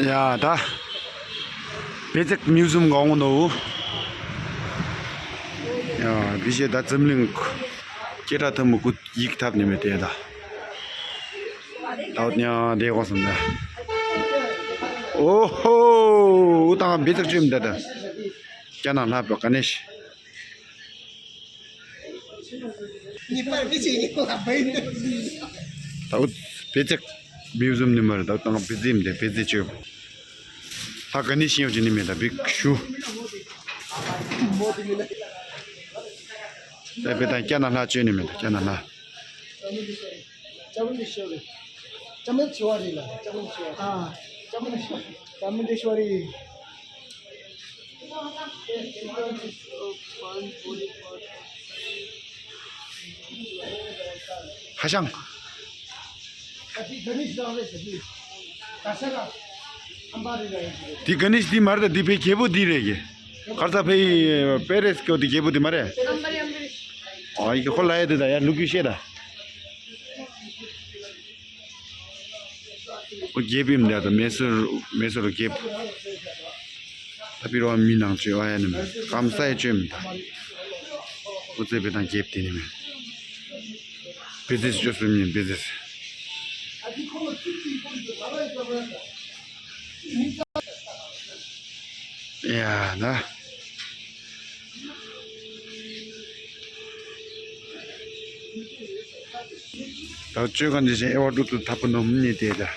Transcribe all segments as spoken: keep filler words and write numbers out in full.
ཡ་ད། བེ་ཙེག་མིའུ་ཛིམ་གང་འོང་ནོ། ཡ་བི་ཞེ་ད་འཛམ་གླིང་སྐད་གྲགས་ཐོན་མི་ཀུ་ཡིག་ཐབ་ནི་མེད་དེ་ད། ད་ཉ་དེ་གོ་སོང་ད། ཨོ་ཧོ། ཨུ་ཏང་བེ་ཙེག་ཅུམ་ད་ད། ཀྱ་ན་ལྷ་པ་ག་ནེ་ཤི། ད་བེ་ཙེག་མིའུ་ཛིམ་ནི་མར་ད་དང་བེ་ཙེག་མི་དེ་བེ་ཙེག་ཅོ། ད་ག་ནི་ཤེས་ཡོང་ཅི་ནི་མེད་ད་བིག་ཤུ། ད་བེ་ད་ཀྱ་ན་ལྷ་ཅོ་ནི་མེད་ད་ཀྱ་ན་ལྷ། ཅ་མན་དེ་ཤོ་རེ། ཅ་མན་ཆུ་བ་རེ་ལ། ཅ་མན་ཆུ་བ། ཨ། ཅ་མན་ཆུ་བ། ཅ་མན་དེ་ཤོ་རེ། ཧ་ཤང་། དེ་ག་ནི་ཞིག་དེ་མ་རེད་ད། དེ་བའི་རྒྱལ་པོ་དེ་རེད་གི། གར་ས་བའི་པེ་རེས་སྐྱོ་དེ་རྒྱལ་པོ་དེ་མ་རེད། ཨ་ཡི་གི་ཁོ་ལ་ཡ་དེ་ད་ཡ་ལུག་གི་ཤེས་ད། ཨོ་རྒྱལ་པོ་མི་འདྲ་དང་མེ་སོར་མེ་སོར་རྒྱལ་པོ། ད་པི་རོ་མི་ནང་ཆོས་ཨ་ཡ་ནི་མེ་ཀམ་ས་ཡ་ཆོས་མི་འདྲ། ཨོ་ཙེ་པེ་དང་རྒྱལ་པོ་དེ་ནི་མེ། བེ་ཛེས་ཆོས་སུ་མིན་བེ་ཛེས། ཡ་ན། ད་བཅོས་གང་ཅི་ཞིག་ཨེ་བ་ཏུ་ཏུ་ཐབ་པ་ནོམ་ནི་དེ་ད།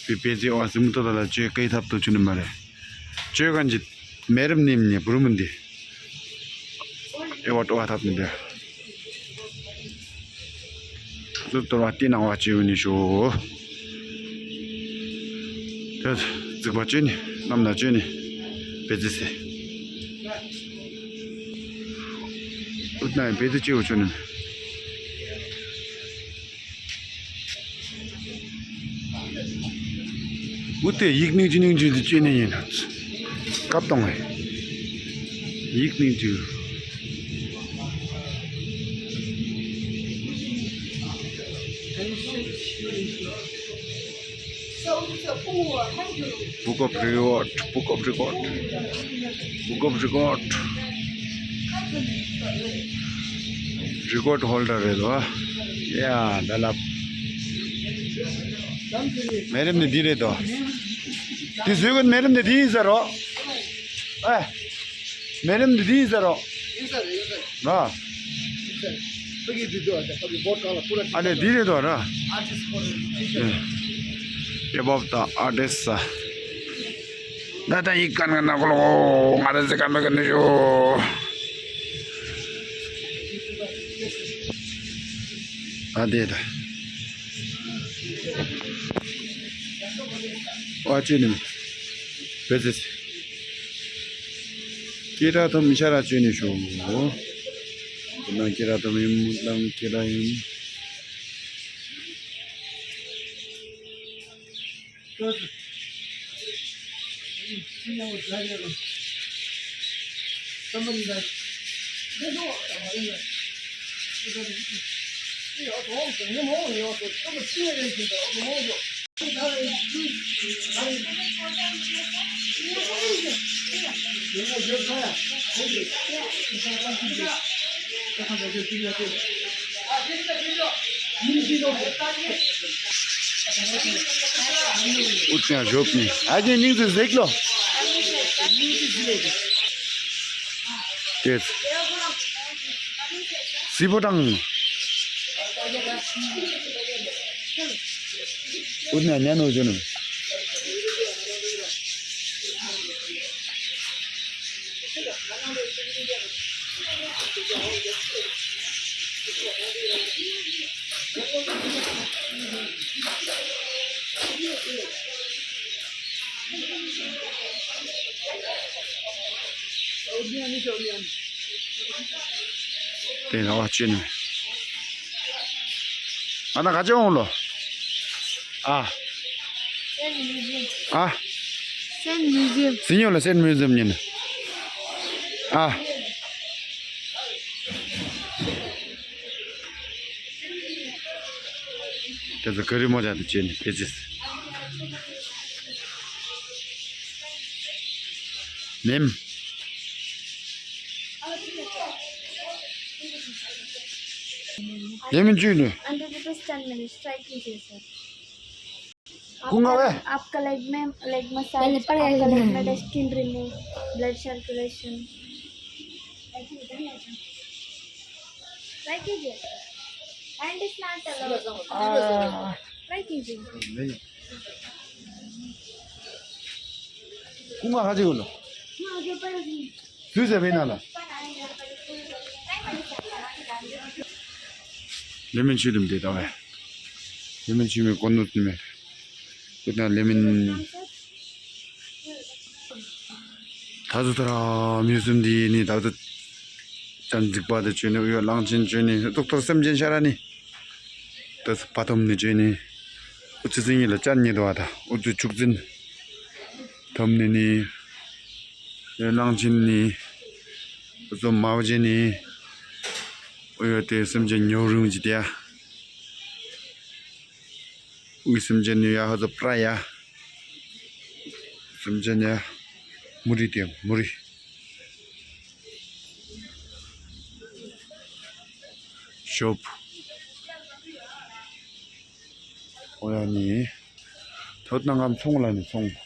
བི་པེ་ཙི་ཨོ་སི་མུ་ཏོ་ད་ལ་བཅོས་སྐད་ཐབ་ཏུ་ཆུ་ནི་མ་རེད། བཅོས་གང་ཅི་མེ་རབ་ནིམ་ནི་བུ་རུ་མུ་འདི། ཨེ་བ་ཏུ་བ་ཐབ་ནི་དེ། ཟུར་དོར་བ་སྟེ་ནང་བ་བཅོས་ནི་ཤོ། ད་རྫིག་པ་བཅོས་ནི་གནམ་ན་བཅོས་ནི་བེ་ཙི་སི། ཨུ་ཏི་ན་བེ་ཙི་བཅོས་བ་བཅོས་ནི། ཨུ་ཏེ་ཡིག་ནིང་ཅི་ནིང་ཅི་ཅི་ནི་ཡིན་ན། སྐབས་དང་ཡིག་ནིང་ཅི། Book of Record, Book of Record, Book of Record. Record holder རེད་བ། ཡ་ད་ལབ། མེ་རིམ་ནི་འདི་རེད་དོ། འདི་བཟོས་གོ་མེ་རིམ་ནི་འདི་ཡིན་ཟེར་རོ། ཨེ། མེ་རིམ་འདི་འདི་ཡིན་ཟེར་རོ། ཡིན་ཟེར་ཡིན་ཟེར། ར། ཕ་གི་འདི་འདུག་ཨ་ཕ་གི་བོ་ཀ་ལ་པུ་ར། ཨ་ནི་འདི་རེད་དོ་ར། ཨ་ཏིས་ཕོ་རེ། ཧེ་བོབ་དང་ཨ་ཏིས་ས། ད་ད་ཡིག་ཀན་ག་ན་གོ་ལོ་ང་རེ་ཟེ་ཀ་མེ་ཀ་ནི་ཞོ། ཨ་དེ་ད། ཨ་ཅི་ནི་བེ་ཙི་སི། ཀེ་ར་ཐོ་མི་ཤ་ར་ཅི་ནི་ཤོ། ཁོ་ན་ཀེ་ར་ཐོ་མི་མུ་ལང་ཀེ་ར་ཡིན། ཨུ་ཚང་ཞོབ་ནི་ཨ་ཅེ་ཉིང་ཙི་ཟེག་ལོ། ཏེ་སི་པོ་ཏང་། ཨུ་ན་ཉན་ནོ་ཇོ་ནོ། དེ་ན་བ་ཅི་ནི། ཨ་ན་ག་ཅི་འོང་ལོ། ཨ། Sen Museum. ཨ། Sen Museum. སི་ཉོ་ལ་སེན་མུ་ཛིམ་ཉིན། ཨ། དེ་ཚོ་ཀ་རི་མོ་ཅག་དེ་བྱས་ནས་ཕེ་ཅིས། མེམ། ལེ་མོན་ཇུས་ནི། Hundred rupees ten minutes. Try कीजिए सर। ཁུ་ང་བས། आपका leg में leg massage, पहले पढ़ आपका leg में skin remove, blood circulation. Try कीजिए। And it's not allowed. Try कीजिए। ཁུ་ང་ཁ་ཅིག་གོ་ལོ། དུས་ཟེར་བས་ན་ལ། ལེ་མོན་ཆུ་དུམ་དེ་དང་བས། ལེ་མོན་ཆུ་མེ་གོ་ནོ་དུ་མེ། ཁུ་ན་ལེ་མོན། ད་ཚོ་ད་ར་མིའུ་སུམ་དེ་ནི་ད་ཚོ་ཅན་འཛིག་པ་དེ་བཅོས་ནི། ཨུ་ཡོ་གླང་ཆེན་བཅོས་ནི། ཏོག་ཏོག་སེམས་ཅན་ཤ་ར་ནི། ད་ཚོ་བ་ཐོམ་ནི་བཅོས་ནི། ཨུ་ཚི་ཚི་ངི་ལ་ཅན་ཉེ་དོ་བ་ད། ཨུ་ཚུ་ཆུག་ཚིན། ཐོམ་ནི་ནི། ཨུ་ཡོ་གླང་ཆེན་ནི། ཨུ་ཚུ་མ་བ་ཅན་ནི། ཨུ་ཡོ་དེ་སེམས་ཅན་ཉོ་རུང་ཅི་དེ་ཡ། ཨུ་སེམས་ཅན་ནི་ཡ་ཧ་ཚོ་པྲ་ཡ། སེམས་ཅན་ཡ། མུ་རི་དེ་མུ་རི། ཤོབ། ཨོ་ཡ་ནི། ཐོད་ནང་ངམ་ཚོང་ལ་ནི་ཚོང་།